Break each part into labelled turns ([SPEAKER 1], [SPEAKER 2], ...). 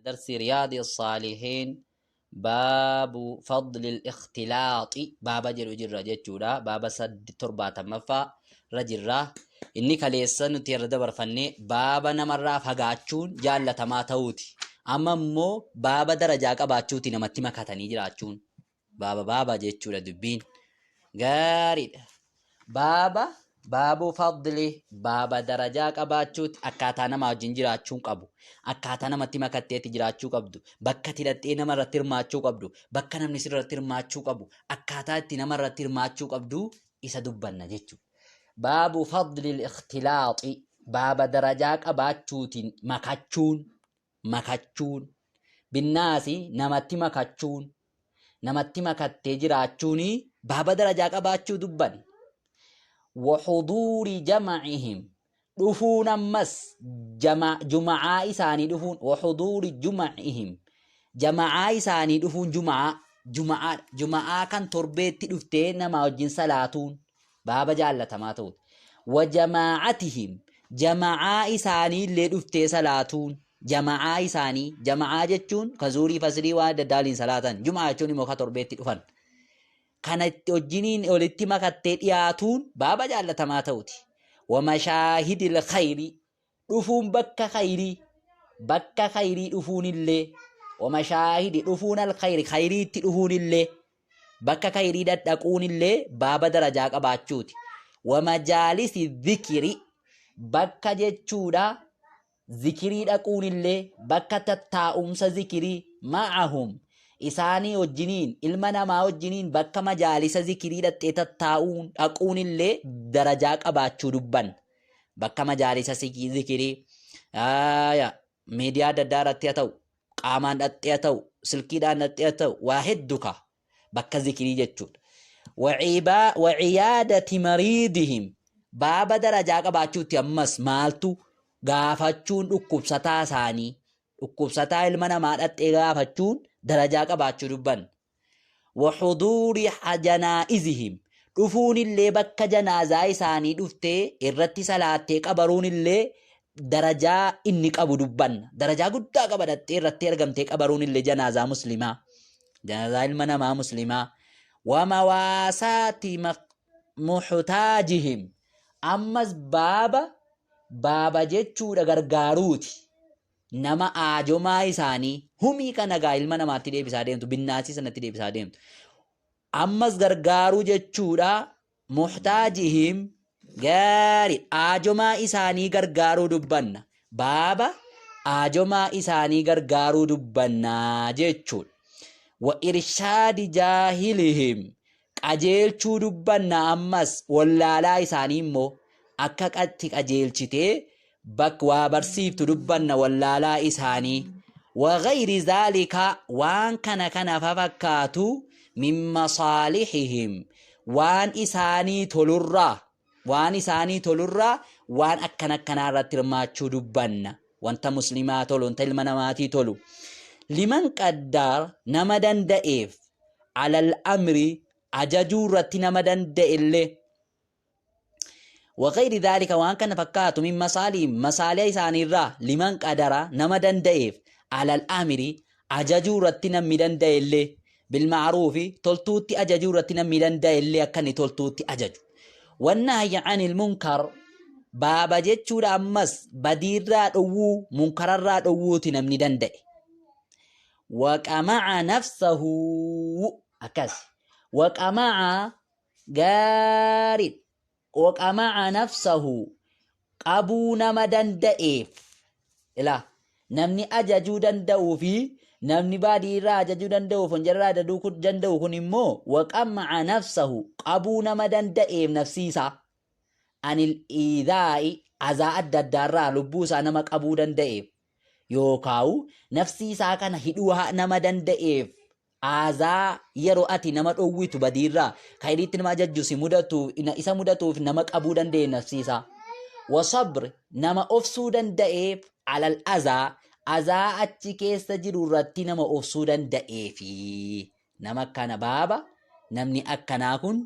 [SPEAKER 1] Darsi Riyaadi Saalihiin baabu fadli ikhtilaaxi baaba jedhu jirra jechuudha. Baaba 78ffaa irra jirra. Inni kaleessa nuti irra dabarfanne baaba namarraa fagaachuun jaallatamaa ta'uuti. Amma immoo baaba darajaa qabaachuuti namatti makatanii jiraachuun. Baaba baaba jechuudha dubbiin. Gaariidha. Baaba baabu fadli baaba darajaa qabaachuuti akkaataa namaa wajjin jiraachuun qabu. Akkaataa namatti makatteetti jiraachuu qabdu. Bakka itti hidhattee nama irratti hirmaachuu qabdu. Bakka namni sirratti hirmaachuu qabu. Akkaataa itti nama irratti hirmaachuu qabdu isa dubbanna jechuudha. Baabu fadli ikhtilaaxi baaba darajaa qabaachuutiin makachuun makachuun binnaasi namatti makachuun namatti makattee jiraachuun baaba darajaa qabaachuu dubban. Wahuduuri jamacihim dhufuun ammas juma'aa isaanii dhufuun wahuduuri jumacihim jama'aa isaanii dhufuun juma'aa juma'aa juma'aa kan torbeetti dhuftee namaa wajjin salaatuun baaba jaallatamaa ta'uudha. Wa jamaa'atihim jama'aa isaanii illee dhuftee salaatuun jama'aa isaanii jama'aa jechuun ka zuurii fasrii waan adda addaa waliin salaatan jum'aa jechuun immoo ka torbeetti dhufan kana itti wajjiniin walitti makattee dhiyaatuun baaba jaallatamaa ta'uti. Wa mashaahidil khayri dhufuun bakka khayrii bakka khayrii dhufuun illee wa mashaahidi dhufuun al khayri khayriitti dhufuun illee Bakka khayrii dhadhaquun illee baaba darajaa qabaachuuti. Wa majaalisi dhikri bakka jechuudha zikirii dhaquun illee bakka tattaa'umsa zikirii ma'ahum isaanii wajjiniin ilma namaa wajjiniin bakka majaalisa zikirii dhaxxee tattaa'uun dhaquun illee darajaa qabaachuu dubban. Bakka majaalisa zikirii miidiyaa adda addaa irratti haa ta'u qaamaan dhaxxee haa ta'u, silkiidhaan dhaxxee haa ta'u, waa heddu kaa bakka zikirii jechuudha. Waciyaadati mariidihim baaba darajaa qabaachuutti ammas maaltu gaafachuun dhukkubsataa isaanii dhukkubsataa ilma namaa dhaxxee gaafachuun darajaa qabaachuu dubban. Wahuduuri janaa'izihim dhufuun illee bakka janaazaa isaanii dhuftee irratti salaattee qabaruun illee darajaa inni qabu dubbanna. Darajaa guddaa qaba dhattee irratti argamtee qabaruun illee janaazaa muslimaa. Janaazaa ilma namaa muslimaa. Wamawaasaati muhtaajihim ammas baaba baaba jechuudha gargaaruuti. Nama aajomaa isaanii humii kana gaa ilma namaatti deebisaa deemtu binnaasii sanatti deebisaa deemtu. Ammas gargaaruu jechuudha muhtaajihim gaari aajomaa isaanii gargaaruu dubbanna. Baaba aajomaa isaanii gargaaruu dubbanna jechuudha. Wa irshaadi jaahilihim qajeelchuu dubbanna ammas wallaalaa isaanii immoo akka qatti qajeelchitee bak waa barsiiftu dubbanna wallaalaa isaanii. Wa ghayri zaalika waan kana kana fafakkaatu min masaalihihim waan isaanii tolurraa waan isaanii tolurraa waan akkana akkanaa irratti hirmaachuu dubbanna. Wanta muslimaa tolu, wanta ilma namaatii tolu. Liman qaddaar nama danda'eef alal amri ajajuu irratti nama danda'e illee وغير ذلك waan kana fakkaatu min masaalihim masaaliha isaaniirraa liman qadara nama danda'eef alal amri ajajuu irratti namni danda'e illee bilma'ruufi toltuutti ajajuu irratti namni danda'e illee akka inni toltuutti ajaju. Wannahyi anil munkar baaba jechuudha ammas badiirraa dhowwuu munkararraa dhowwuuti namni danda'e. Waqama'a nafsahu akkas waqama'a gaariidha. Waqama'a nafsahu qabuu nama danda'eef ilaa namni ajajuu danda'uu fi namni baadii irraa ajajuu danda'uuf wanjala irraa ajajuu danda'u kun immoo waqama'a nafsahu qabuu nama danda'eef nafsii isaa anil iidaa'i azaa adda addaa irraa lubbuu isaa nama qabuu danda'eef yookaawu nafsii isaa kana hidhuu nama danda'eef Aazaa yeroo ati nama dhowwitu badiirraa khayriitti nama ajajju si mudatu isa mudatuuf nama qabuu danda'e nafsii isaa. Wa sabr nama obsuu danda'eef alal azaa azaa achi keessa jiru irratti nama obsuu danda'eefi nama akkana baaba namni akkanaa kun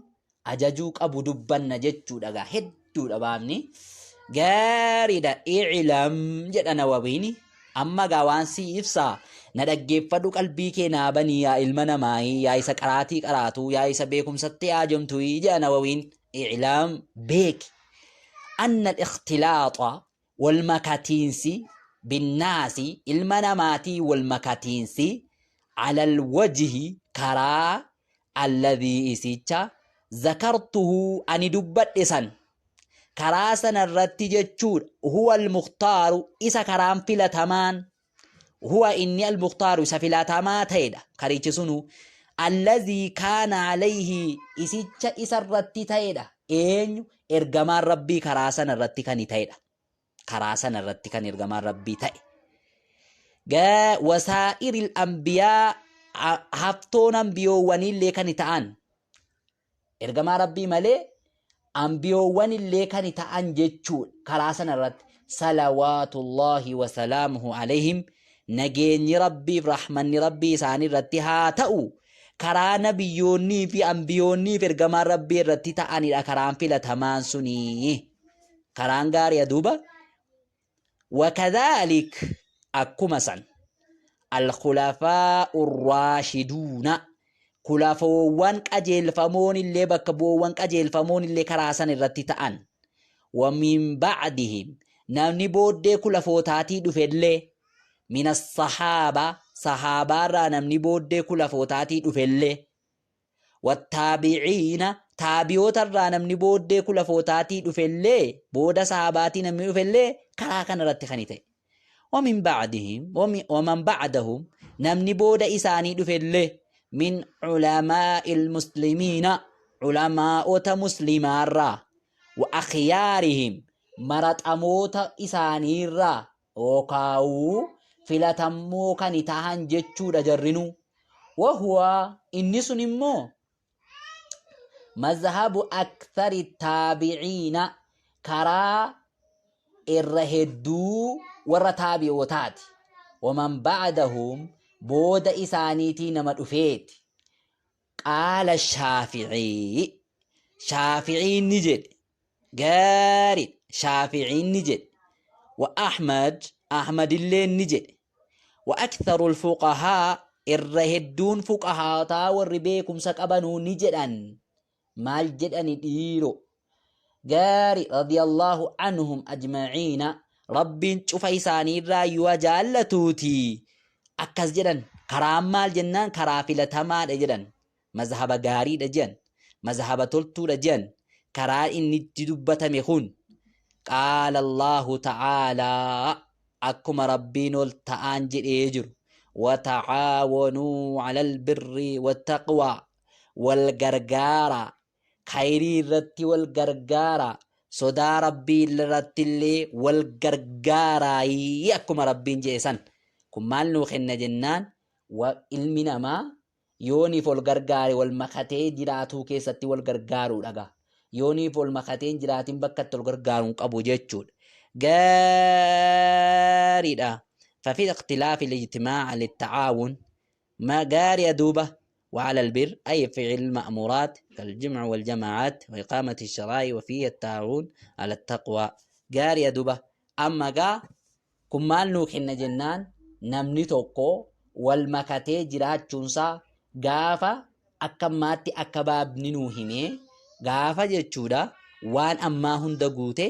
[SPEAKER 1] ajajuu qabu dubbanna jechuudha gaa hedduudha baabni gaariidha i'lam jedha nawawiini. Amma gaa waan sii ibsaa na dhaggeeffadhu qalbii kee naa banii yaa ilma namaayii yaa isa qaraatii qaraatuu yaa isa beekumsatti haajomtuyi jedha Nawawiin. I'laam beeki. Anna al-ikhtilaaxa wal makatiinsi binnaasi ilma namaatii wal makatiinsi alal wajhi karaa alladhii isicha zakartuhu ani dubbadhe san karaa sana irratti jechuudha huwa almuktaaru isa karaan filatamaan huwa inni almuktaaru isa filatamaa ta'edha karichi sunu allazii kaana alayhi isicha isa irratti ta'edha eenyu ergamaan rabbii karaa sana irratti kan ta'edha karaa sana irratti kan ergamaan rabbii ta'e wasaa'iril anbiyaa haftoon ambiyoowwaniillee kan ta'an Ergamaa Rabbii malee ambiyoowwan illee kan ta'an jechuudha karaa sana irratti salawaatullaahi wasalaamuhu alayhim nageenyi Rabbiif rahmanni Rabbii isaanii irratti haa ta'u karaa nabiyyoonnii fi ambiyoonnii fi ergamaan Rabbii irratti ta'anidha karaan filatamaan suni karaan gaarii duuba Wakadhaalik akkuma san alkhulafaa'u raashiduuna kulafoowwan qajeelfamoon illee bakka bu'oowwan qajeelfamoon illee karaa san irratti ta'an wa min ba'dihim namni booddee kulafootaatii dhufellee min as-sahaaba sahaabaarraa namni booddee kulafootaatii dhufellee Wattaabiciina taabiyoota irraa namni booddee kulafootaatii dhufellee booda sahaabaatii namni dhufellee karaa kana irratti kan ta'e. Wamin ba'dihim waman ba'dahum namni booda isaanii dhufellee min culamaa'il muslimiina culamaa'ota muslimaarraa wa akhyaarihim maraxamoota isaaniirraa yookaa'uu filatammoo kan tahan jechuudha jarrinuu. Wahuwa inni sun immoo mazhabu akthari taabiciina karaa irra hedduu warra taabi'ootaati. Waman ba'dahum booda isaaniitii nama dhufeeti. Qaala shaafi'ii shaafi'iin ni jedhe Gaariidha. Shaafi'iin ni jedhe. Wa Ahmad, Ahmadilleen ni jedhe. Wa aktharul fuqahaa, irra hedduun fuqahaataa warri beekumsa qabanuu ni jedhan. Maal jedhani dhiiro? Gaari radiyallahu anhum ajma'iina Rabbiin cufa isaanii irraa yoo jaallatuuti. Akkas jedhan karaan maal jennaan karaa filatamaadha jedhan. Mazhaba gaariidha je'an, mazhaba toltuudha je'an, karaa inni itti dubbatame kun qaala Allaahu ta'aalaa akkuma Rabbiin ol ta'aan jedhee jiru wata'aawanuu alal birri wattaqwaa wal gargaaraa khayrii irratti wal gargaaraa sodaa Rabbii irratti illee wal gargaaraayii akkuma Rabbiin jedhe san kun maal nuu kenna jennaan ilmi namaa Yooniif wal gargaare wal makatee jiraatuu keessatti wal gargaaruudha gaa. Yooniif wal makatee hin jiraatin bakka itti wal gargaaru hin qabu jechuudha. Gaariidha. ففي اختلاف الاجتماع للتعاون ما قاري دوبة وعلى البر أي فعل المأمورات كالجمع والجماعات وإقامة الشرائع وفيه التعاون على التقوى قاري دوبة أما قا Kun maal nuu kenna jennaan namni tokko wal makatee jiraachuunsaa gaafa akka ammaatti akka baabni nuu himee gaafa jechuudha waan ammaa hunda guute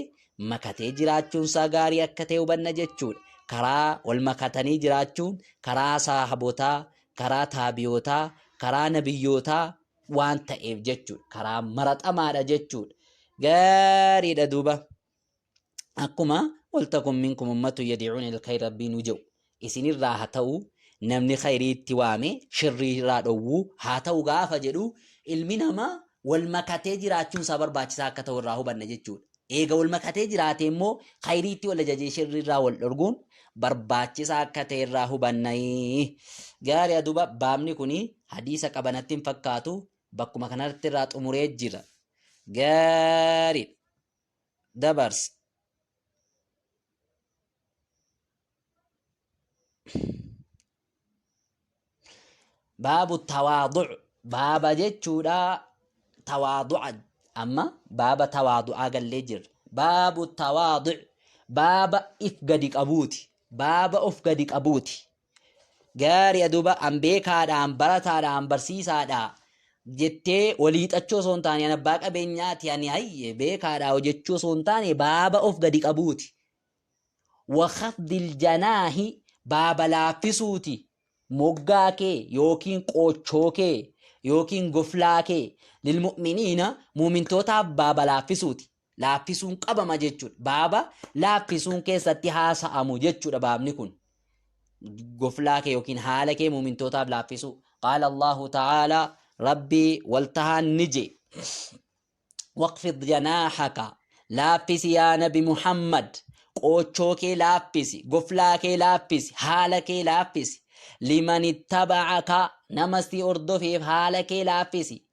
[SPEAKER 1] makatee jiraachuunsaa gaarii akka ta'e hubanna jechuudha. Karaa wal makatanii jiraachuun karaa saahabotaa, karaa taabiyootaa, karaa nabiyyootaa waan ta'eef jechuudha. Karaa maraxamaadha jechuudha. Gaariidha duuba. Akkuma waltakun minkum ummatun yad'uuna ilal khayri rabbii nu jedhu isinirraa haa ta'u namni khayrii itti waame shirrii irraa dhowwuu haa ta'u gaafa jedhu ilmi namaa wal makatee jiraachuun isaa barbaachisaa akka ta'u irraa hubanna jechuudha. Eega wal makatee jiraate immoo khayrii itti wal ajajee shirrii irraa wal dhorguun barbaachisaa akka ta'e irraa hubanna. Gaarii duuba baabni kuni hadiisa qabanatti hin fakkaatu bakkuma kanarratti irraa xumuree jira. Gaarii. Dabarsa. Baabu tawaaduc baaba jechuudha tawaaduca amma baaba tawaadu'aa gallee jirra. Baabu tawaaduc baaba if gadi qabuuti. Baaba of gadi qabuuti. Gaarii duuba an beekaadha, an barataadha, an barsiisaadha jettee walii xachoo osoo hin taane, an abbaa qabeenyaati, ani hayye beekaadha hojjechuu osoo hin taane, baaba of gadi qabuuti. Wakhafdil janaahi, baaba laaffisuuti. Moggaa kee yookiin qoochoo kee yookiin goflaa kee lilmu'miniina, mu'mintootaaf baaba laaffisuuti. Laaffisuun qabama jechuudha. Baaba laaffisuun keessatti haasa'amu jechuudha baabni kun. Goflaa kee yookiin haala kee mu'mintootaaf laaffisuu. Qaala Allahu ta'aalaa, Rabbii waltahaan ni je. Waqfid janaaxaka, laaffisi yaa Nabi Muhammad, qoochoo kee laaffisi, goflaa kee laaffisi, haala kee laaffisi. Liman ittaba'aka, nama si hordofeef haala kee laaffisi.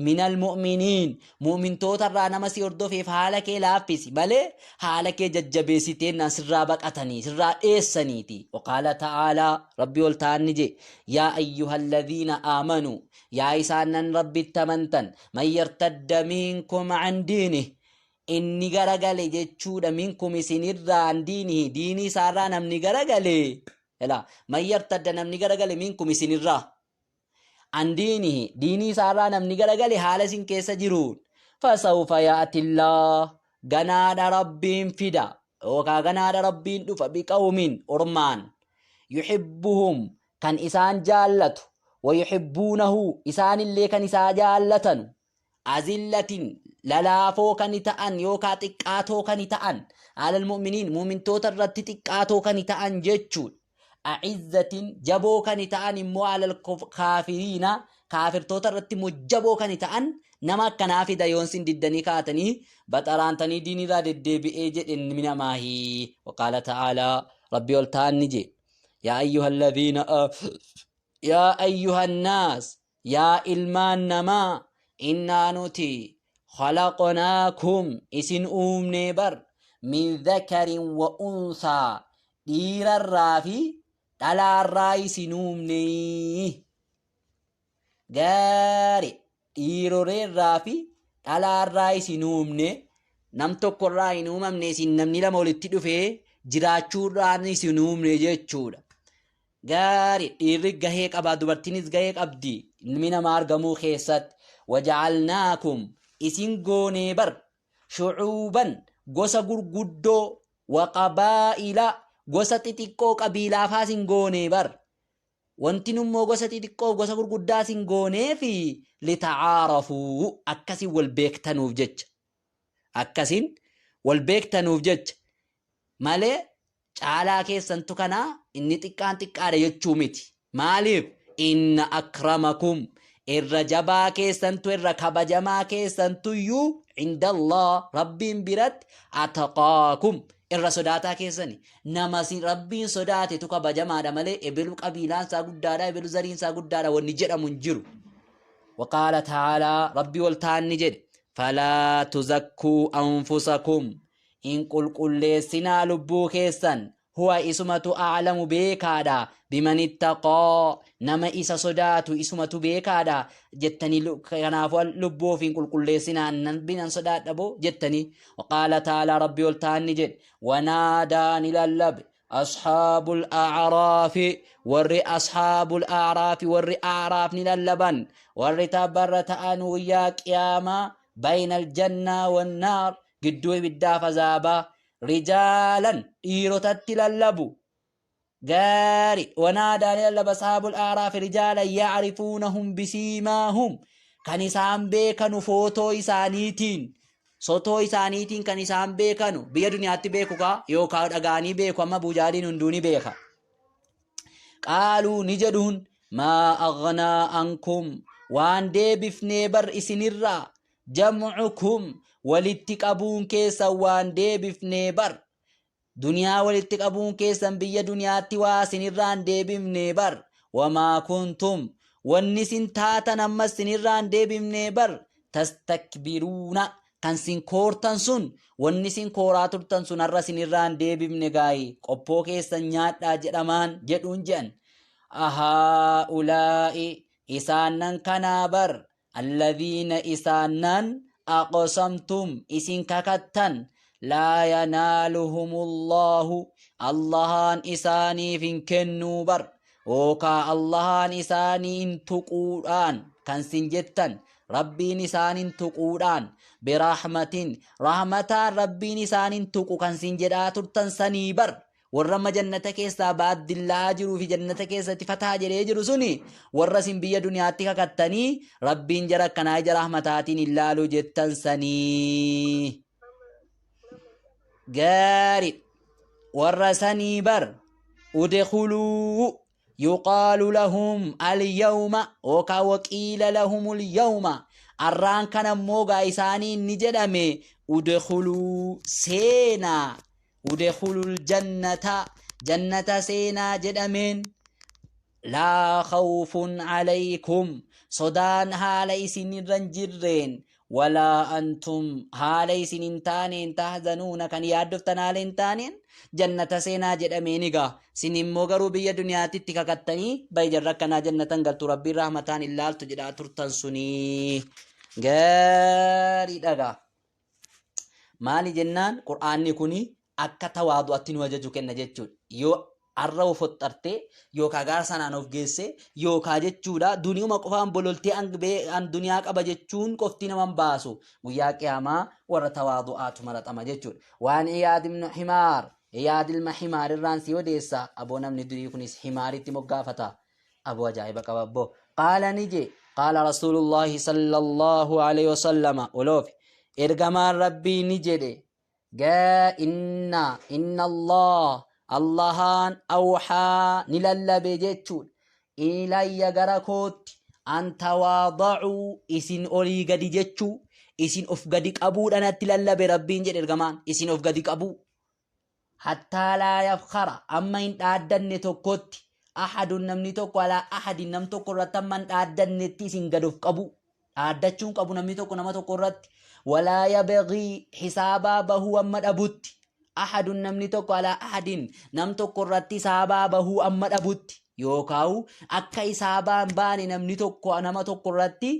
[SPEAKER 1] Minal mu'miniin, mu'mintoota irraa nama si hordofeef haala kee laaffisi malee haala kee jajjabeessitee naan sirraa baqatanii sirraa dheessaniiti. Waqaala ta'aalaa, Rabbi ol ta'an ni je, yaa ayyuhalladhiina aamanuu, yaa isaan Rabbitti amantan, man yartadda minkum an diinih, inni garagale jechuudha, minkum isinirraa, an diinihi, diinii isaarraa namni garagale, ela man yartadda, namni garagale, minkum isinirraa, an diinihi, diinii isaarraa namni garagale haala isin keessa jiruun, fasawfa ya'tillaa, ganaadha Rabbiin fida yookaa ganaadha Rabbiin dhufa, biqawmin, ormaan, yuhibbuhum, kan isaan jaallatu, wayuhibbuunahu, isaanillee kan isaa jaallatanu, azillatin, lalaafoo kan ta'an yookaa xiqqaatoo kan ta'an, alal mu'miniin, mu'mintoota irratti xiqqaatoo kan ta'an jechuudha. A'izzatin, jaboo kan ta'an immoo, alal kaafiriina, kaafirtoota irratti immoo jaboo kan ta'an, nama akkanaa fida yoon sin diddanii kaatanii baxaraantanii diinirraa deddeebi'ee jedhe ilmi namaahi. Waqaala ta'aalaa, Rabbi ol ta'an ni je, yaa ayyuhalladhiina, yaa ayyuhannaas, yaa ilmaan namaa, innaa nuti, khalaqnaakum, isin uumnee bar, min dhakarin wa unsaa, dhiirarraa fi dhalaarraa isin uumnee. Gaari, dhiiroreerraa fi dhalaarraa isin uumne, nam tokkorraa hin uumamne isin, namni lama walitti dhufee jiraachuurraan isin uumne jechuudha. Gaari, dhiirri gahee qaba, dubartiinis gahee qabdi ilmi namaa argamuu keessatti. Waja'alnaakum, isin goonee bar, shucuuban, gosa gurguddoo, waqabaa'ila, gosa xixiqqoo qabiilaafaa isin goonee bar. Wanti nummoo gosa xixiqqoo gosa gurguddaa isin goonee fi litacaarafuu, akkasin wal beektanuuf jecha. Akkasin wal beektanuuf jecha malee caalaa keessantu kanaa inni xiqqaan xiqqaadha jechuu miti. Maaliif? Inna akramakum, irra jabaa keessantu, irra kabajamaa keessantuyyuu, indallah, Rabbiin biratti, ataqaakum, irra sodaataa keessani. Nama Rabbiin sodaatetu kabajamaadha malee ebelu qabiilaan isaa guddaadha, ebelu zariin isaa guddaadha wanni jedhamu hin jiru. Waqaala ta'aalaa, Rabbii ol ta'an ni jedhe, falaa tuzakkuu anfusakum, hin qulqulleessinaa lubbuu keessan, huwa isumatu, a'lamu beekaadha, biman ittaqaa, nama isa sodaatu isumatu beekaadha jettanii, kanaafuu lubbuu ofiin qulqulleessinaa, nan binan sodaadha boo jettanii. Waqaala ta'aalaa, Rabbii ol ta'an ni jedhe, wanaadaa ni lallabe, ashaabul a'raafi, warri ashaabul a'raafi, warri a'raaf ni lallaban, warri tabbarra ta'an guyyaa qiyaamaa, baynal jannaa wannaar, gidduu ibiddaaf azaabaa, rijaalan, dhiirotatti lallabu. Gaari, wanaadaa ni lallaba, ashaabul a'raafi rijaalan, yacrifuunahum bisiimaahum, kan isaan beekanu footoo isaaniitiin, sotoo isaaniitiin kan isaan beekanu. Biyya duniyaatti beeku kaa yookaan dhagaanii beeku, amma bujaaliin hunduu ni beeka. Qaaluu ni jedhuun, maa aghnaa ankum, waan deebifnee bar isinirraa, jam'ukum, walitti qabuun keessan waan deebifnee bar, duniyaa walitti qabuun keessan biyya duniyaatti waa isinirraan deebifnee bar, wamaa kuntum, wanni isin taatan ammas isinirraan deebifnee bar, tastakbiruuna, kan sin koortan sun, wanni isin kooraa turtan sun har'a isinirraan deebifne gaayi qophoo keessan nyaadhaa jedhamaan jedhuun jedhan. Ahaa ulaa'i, isaannan kanaa bar, alladhiina, isaannan, aqsamtum, isin kakattan, Laa yanaaluhumullaahu Allahaan isaaniif hin kennuu bar yookaa Allahaan isaanii hin tuquudhaan kan sin jettan Rabbiin isaan hin tuquudhaan birahmatin rahmataan Rabbiin isaan hin tuqu kan sin jedhaa turtan sanii bar warra amma jannata keessaa baaddillaa jiruu fi jannata keessatti fataa jedhee jiru suni warra isin biyya duniyaatti kakattanii Rabbiin jara akkanaa ija rahmataatiin hin laalu jettan sanii. Gaari warra sanii bar udkhuluu yuqaalu lahum alyawma yookaan waqiila lahumul yawma arraan kana immoo gaa isaaniin ni jedhame udkhuluu seenaa udkhulul jannata jannata seenaa jedhameen laa khawfun alaykum sodaan haala isin irra hin jirreen walaa antum haala isin hin taaneen tahzanuuna kan yaaddoftan haala hin taaneen jannata seenaa jedhameen egaa sin immoo garuu biyya duniyaatti itti kakattanii bayi jarra akkanaa jannatan galtu rabbiin rahmataan hin laaltu jedhaa turtan sunii gaarii dhagaa Maali jennaan Qur'aanni kuni akka tawaadu'atti nu ajaju kenna jechuudha. Yoo arra of hoxxartee yookaa gaara sanaan of geessee yookaa jechuudha duniyuma qofaan bololtee an duniyaa qaba jechuun qofti nama hin baasu. Guyyaa qiyaamaa warra tawaadu'aatu maraxama jechuudha. Waan Iyaad ibnu Himaar Iyaad ilma Himaar irraan si odeessa aboo namni durii kunis Himaaritti moggaafata. Aboo ajaa'iba qaba abboo. Qaala ni jee qaala rasuulullaahi sallallahu alayhi wasallama oloofi ergamaan rabbii ni jedhe gaa inna inna allah allahaan awxaa ni lallabe jechuudha ilayya gara kootti an tawaadacuu isin olii gadi jechuu isin of gadi qabuudha natti lallabe rabbiin jedhe ergamaan isin of gadi qabuu hattaa laa yafkhara amma hin dhaaddanne tokkotti ahadun namni tokko alaa ahadin nam tokko irratti amma hin dhaaddannetti isin gad of qabu dhaaddachuun qabu namni tokko nama tokko irratti walaa yabghii hisaabaa bahuu amma dhabutti ahadun namni tokko alaa ahadin nam tokko irratti hisaabaa bahuu amma dhabutti yookaawu akka hisaabaa hin baane namni tokko nama tokko irratti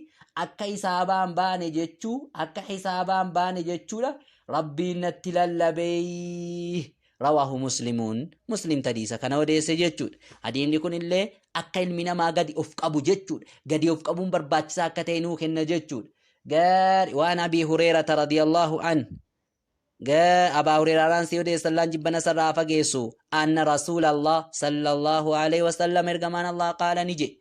[SPEAKER 1] akka hisaabaa hin baane jechuu akka hisaabaa hin baane jechuudha Rabbiin natti lallabee rawaahu muslimuun muslim tadiisa kana odeesse jechuudha. Hadiisni kun illee akka ilmi namaa gadi of qabu jechuudha. Gadi of qabuun barbaachisaa akka ta'e nuu kenna jechuudha. Gaari waan Abii Hureerata radiyallahu an Abaa Hureeraaraan si odeessa Allaan jibbana sarraa fageessu anna rasuulallah sallallahu alaihi wasallam ergamaan Allah qaala ni jedhe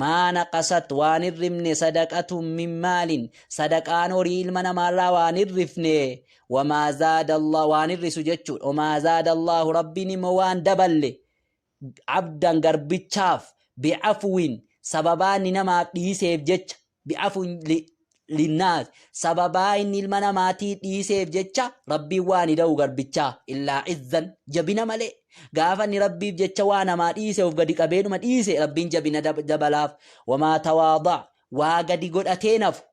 [SPEAKER 1] Maa naqasat waan hirrifne sadaqatun min maalin sadaqaan horii ilma namaarraa waan hirrifne wamaa zaada Allah waan hirrisu jechuudha wamaa zaada Allahu rabbiin immoo waan daballe abdan garbichaaf bi'afwin sababaa inni namaaf dhiiseef jecha bi'afwin linnaas sababaa inni ilma namaatii dhiiseef jecha rabbiin waan hidha'u garbichaa illaa izzan jabina malee gaafa inni rabbiif jecha waa namaa dhiise of gadi qabeedhuma dhiise rabbiin jabina dabalaaf wamaa tawaada'a waa gadi godhatee nafu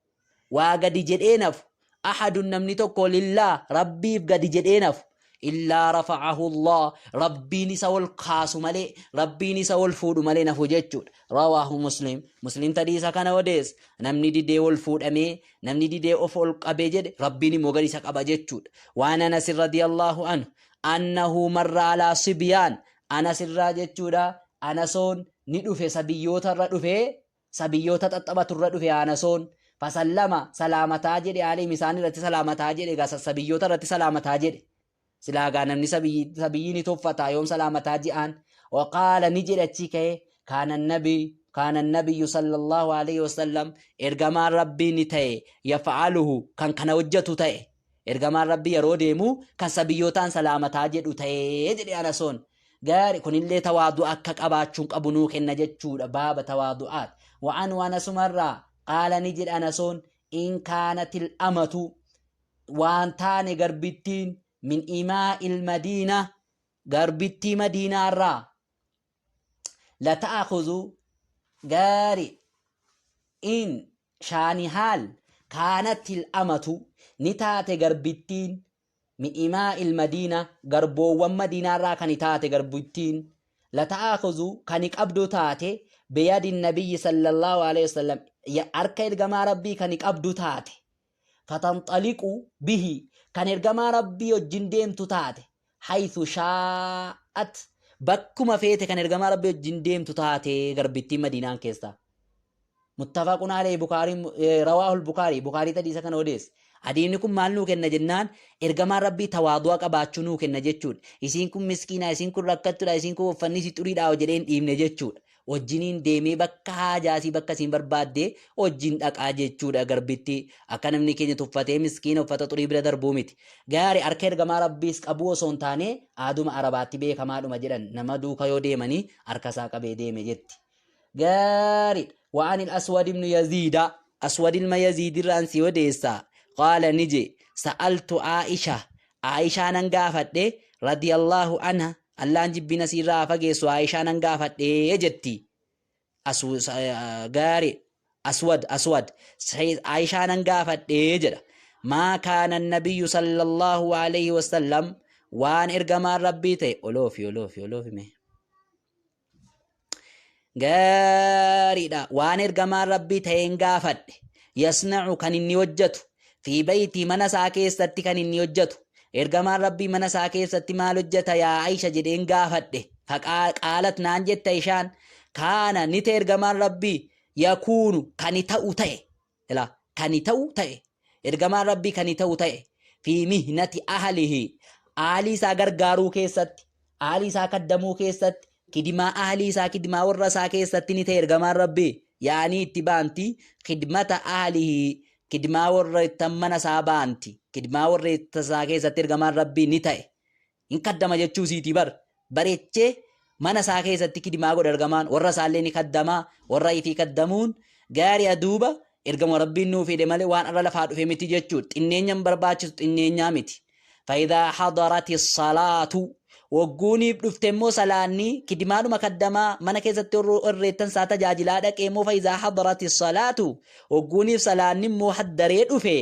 [SPEAKER 1] waa gadi jedhee nafu ahadun namni tokko lillaa rabbiif gadi jedhee nafu illaa rafa'ahu Allah rabbiin isa ol kaasu malee rabbiin isa ol fuudhu malee nafu jechuudha rawaahu muslim muslim tadiisa kana odees namni didee ol fuudhamee namni didee of ol qabee jedhe rabbiin immoo gadi isa qaba jechuudha waan anas radiyallahu anhu annahu marra alaa sibyaan anas irraa jechuudha anasoon ni dhufe sabiyyoota irra dhufee sabiyyoota xaxxabatu irra dhufe Anasoon fasallama salaamataa jedhe alayhim isaan irratti salaamataa jedhe egaa sassabiyyoota irratti salaamataa jedhe silaa gaa namni sabiyyii ni tuffataa yoom salaamataa ji'aan waqaala ni jedhe achii ka'ee kaana nabi kaana nabiyyu sallallahu alayhi wasallam ergamaan rabbii ni ta'e yaf'aluhu kan kana hojjetu ta'e Ergamaan Rabbii yeroo deemu kan sabiyyootaan salaamataa jedhu ta'ee jedhe Anasoon. Gaari kunillee tawaadu'a akka qabaachuun qabu nuu kenna jechuudha baaba tawaadu'aat. Wa'anu Anasumarraa qaala ni jedhe Anasoon in kaanatil amatu waan taane garbittiin min imaa'il madiina garbittii madiinaarraa la ta'akhudhu gaari in shaanihaal kaanatil amatu ni taate garbittiin min imaa'il madiina garboowwan madiinaarraa kan taate garbittiin la ta'akhudhu kan qabdu taate biyadi nabiyyi sallallahu alaihi wasallam harka ergamaa rabbii kan qabdu taate fatanxaliqu bihi Kan ergamaa Rabbii wajjin deemtu taate. Haythu shaa'at. Bakkuma feete kan ergamaa Rabbii wajjin deemtu taate garbittiin Madiinaan keessaa. Muttafaqun alayhi Bukaariin rawaahul Bukaarii Bukaarii hadiisa kana odeesse. Hadiisni kun maal nuu kenna jennaan ergamaan Rabbii tawaadu'a qabaachuu nuu kenna jechuudha. Isiin kun miskiina, isiin kun rakkattudha, isiin kun uffanni isii xuriidha jedhee hin dhiibne jechuudha. Wajjiniin deemee bakka haajaasii bakka isiin barbaadde wajjin dhaqaa jechuudha garbitti. Akka namni keenya tuffatee miskiina uffata xurii bira darbuu miti. Gaari harka ergamaa Rabbiis qabuu osoo hin taane aaduma Arabaatti beekamaadhuma jedhan nama duuka yoo deemanii harka isaa qabee deeme jetti. Gaariidha. Wa'an al-Aswad ibn Yaziida. Aswad ilma Yaziid irraan si odeessa. Qaala ni je. Sa'altu Aisha. Aishaa nan gaafadhe. Radiyallahu anha. Allaan jibbina siirraa haa fageessu. Aishaa nan gaafadhe jetti. Gaari. Aswad Aswad. Aishaa nan gaafadhe jedha. Maa kaana nabiyyu sallallahu alayhi wasallam waan ergamaan rabbii ta'e oloofi oloofi oloofi mee. Gaariidha. Waan ergamaan Rabbii ta'een gaafadhe. Yasna'u kan inni hojjetu. Fi baytii mana isaa keessatti kan inni hojjetu. Ergamaan Rabbii mana isaa keessatti maal hojjeta yaa Aisha jedheen gaafadhe. Qaalat naan jette Aishaan. Kaana ni ta'e ergamaan Rabbii yakuunu kan ta'u ta'e. Ilaa kan ta'u ta'e. Ergamaan Rabbii kan ta'u ta'e. Fi mihnati ahlihi. Aalii isaa gargaaruu keessatti. Aalii isaa kaddamuu keessatti. Kidimaa ahlii isaa kidimaa warra isaa keessatti ni ta'e ergamaan Rabbii. Yaanii itti baanti. Kidmata ahlihi. Kidimaa warra ittan mana isaa baanti. Kidimaa warra isaa keessatti ergamaan Rabbii ni ta'e. Hin kaddama jechuu isiitii bar. Bareechee mana isaa keessatti kidimaa godha ergamaan warra isaallee ni kaddama warra ifii kaddamuun gaarii aduuba ergama rabbiin nuu fide malee waan irra lafaa dhufe miti jechuudha. Xinneenya hin barbaachisu xinneenyaa miti. Faayidaa hadarati salaatu wagguuniif dhufte immoo salaanni kidimaadhuma kaddamaa mana keessatti irreettan isaa tajaajilaa dhaqee immoo faayidaa hadarati salaatu wagguuniif salaanni immoo haddaree dhufe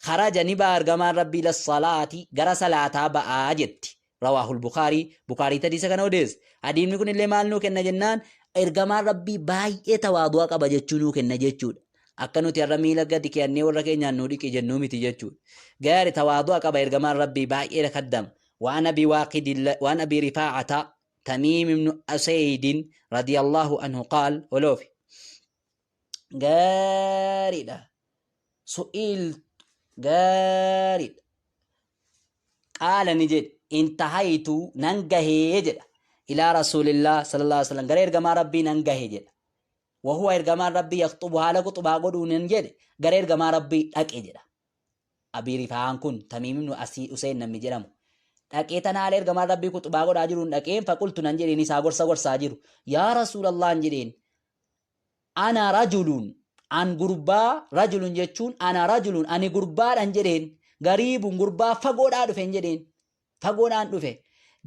[SPEAKER 1] Kharaja ni ba'a ergamaan Rabbii ila salaati gara salaataa ba'aa jetti. Rawaahul Bukaarii Bukaarii hadiisa kana odeesse. Hadiifni kun illee maal nuu kenna jennaan ergamaan Rabbii baay'ee tawaadu'a qaba jechuu nuu kenna jechuudha. Akka nuti har'a miila gadi keeyannee warra keenyaan nuu dhiqi jennuu miti jechuudha. Gaari tawaadu'a qaba ergamaan Rabbii baay'ee kaddama. Waan Abi Waaqidi waan Abi Rifaacata Tamiim ibnu Aseydin radiyallahu anhu qaal oloofi. Gaariidha. Su'il gaariidha. Qaala ni jedhe intahaytu nan gahee jedha. Ilaa rasuulillah sallallahu alaihi wasallam gara ergamaa rabbii nan gahe jedha. Wahuwa ergamaan rabbii yakxubu haala kuxubaa godhuu nan jedhe gara ergamaa rabbii dhaqe jedha. Abii Rifaa'aan kun Tamiim ibnu Asii Useen namni jedhamu. Dhaqee tana haala ergamaan rabbii kuxubaa godhaa jiruun dhaqeen faqultu nan jedheen isaa gorsa gorsaa jiru. Yaa rasuulallah jedheen Ana rajulun an gurbaa rajulun jechuun ana rajulun ani gurbaadhan jedheen gariibun gurbaa fagoodhaa dhufen jedheen fagoodhaan dhufe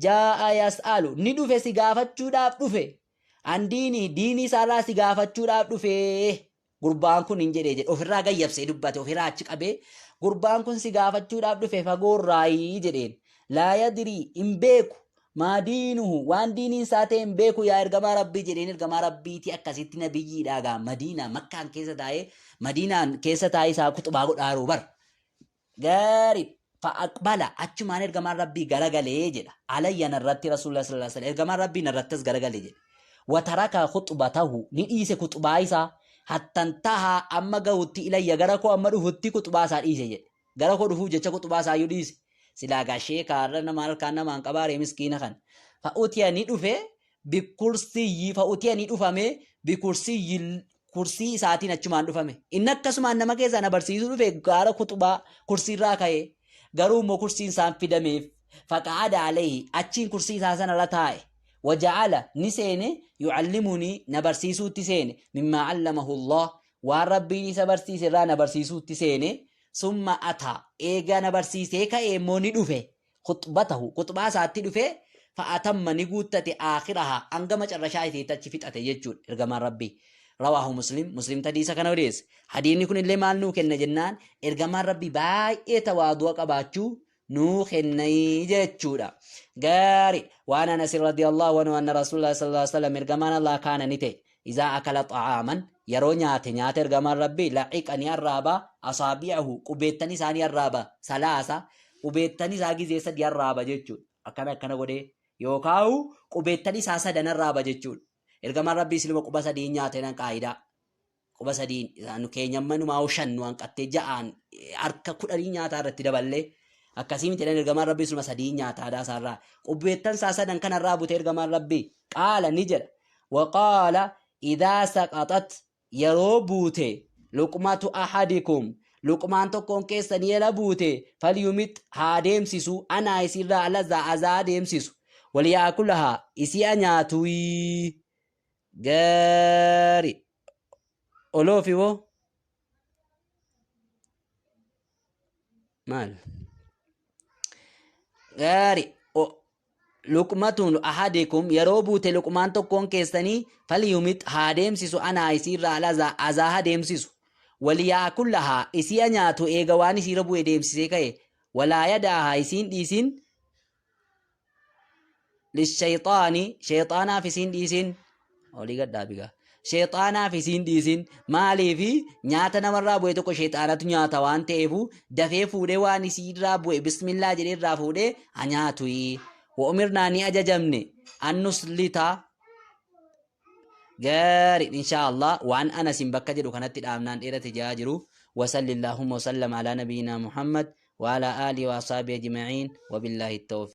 [SPEAKER 1] jaa'a yas'alu ni dhufe si gaafachuudhaaf dhufe an diinii diinii isaarraa si gaafachuudhaaf dhufe gurbaan kun hin jedhee jedhe ofirraa gayyabsee dubbate ofirraa achi qabee gurbaan kun si gaafachuudhaaf dhufe fagoorraayii jedheen laa yadrii hin beeku Maa diinuhu waan diiniin isaa ta'e hin beeku yaa ergamaa Rabbii jedheen ergamaa Rabbiitii akkasitti nabiyyiidhaa gaa Madiinaa Makkaan keessa taa'ee Madiinaan keessa taa'ee isaa kuxubaa godhaaruu bar. Gaarii fa'aqbala achumaan ergamaan Rabbii garagalee jedha. Alayya narratti Rasuulullah sallallahu alaihi wasallam ergamaan Rabbii narratti as garagalee jedhe. Wataraka khuxbatahu ni dhiise kuxubaa isaa hattantahaa amma gahutti ilayya gara koo amma dhufutti kuxubaa isaa dhiise jedhe. Gara koo dhufuuf jecha kuxubaa isaayyuu dhiise. Silaa gaa sheeka har'a nama halkaan namaan qabaaree miskiina kan. Fa'utiya ni dhufe bikursiyyi fa'utiya ni dhufame bikursiyyi kursii isaatiin achumaan dhufame. Inni akkasumaan nama keessaa na barsiisuu dhufe gaara kuxubaa kursiirraa ka'ee garuu immoo kursiin isaan fidameef faqa'ada alayhi achiin kursii isaa sanarra taa'e. Waja'ala ni seene yucallimunii na barsiisuutti seene mimmaa allamahu Allah Waan Rabbiin isa barsiise irraa na barsiisuutti seene, summa ataa, eega na barsiisee ka'ee immoo ni dhufe, khuxbatahu, khuxbaa isaatti dhufe, fa'atamma ni guuttate aakhirahaa, hanga macarrashaa isiitti achi fixate jechuudha ergamaan Rabbii. Rawaahu Muslim, Muslimtu hadiisa kana odeesse. Hadiisni kunillee maal nuu kenna jennaan, ergamaan Rabbii baay'ee tawaadu'a qabaachuu nuu kennai jechuudha. Gaari waan Anas radiyallahu anhu anna Rasulullah sallallahu alaihi wasallam ergamaan Allah kaana ni ta'e izaa akala xa'aaman yeroo nyaate nyaata ergamaan Rabbii laciqa ni arraaba asaabi'ahu qubeettan isaa ni arraaba salaasa Qubeettan isaa gizee sadi arraaba jechuudha. Akkana akkana godhee yookaan qubeettan isaa sadan arraaba jechuudha. Ergamaan Rabbii siluma quba sadiin nyaata jedhan qaayidaa. Quba sadiin nu keenya amma numaa shan nu hanqattee ja'aan harka kudhanii nyaataa irratti daballee akkasii miti jedhan ergamaan Rabbii siluma sadiin nyaata aadaa isaarraa. Qubeettan isaa sadan kanarraa butee ergamaan Rabbii qaala ni jedha. Waqaala idaa saqaxat yeroo buute luqmatu ahadikum luqmaan tokkoon keessan yela buute falyumit haa deemsisu anaa isiirraa alazaa azaa deemsisu waliyaakulahaa isii a nyaatuyi gaari oloofi woo maal gaari Luqmatun ahadikum yeroo buute luqmaan tokkoon keessanii falyumit haa deemsisu anaa isiirraa alazaa azaa haa deemsisu waliyaakullahaa isii ha nyaatu eega waan isiirra bu'e deemsisee ka'e walaa yadaahaa isiin dhiisin lishayxaani shayxaanaaf isiin dhiisin Olii gad dhaabi gaa. Sheexaanaaf isiin dhiisin maaliifi nyaata namarraa bu'e tokko sheexaanatu nyaata waan ta'eefu dafee fuudhee waan isiirraa bu'e bismillaa jedhee irraa fuudhee ha nyaatuyi. Wa umirnaa ni ajajamne an nuslita gaari inshaa Allah waan anasin bakka jedhu kanatti dhaabnaan dheerate jaa jiru. Wasalli Allahumma wasallam ala nabiyyina Muhammad wa ala alihi wa ashabihi ajma'in wa billahi tawfiq.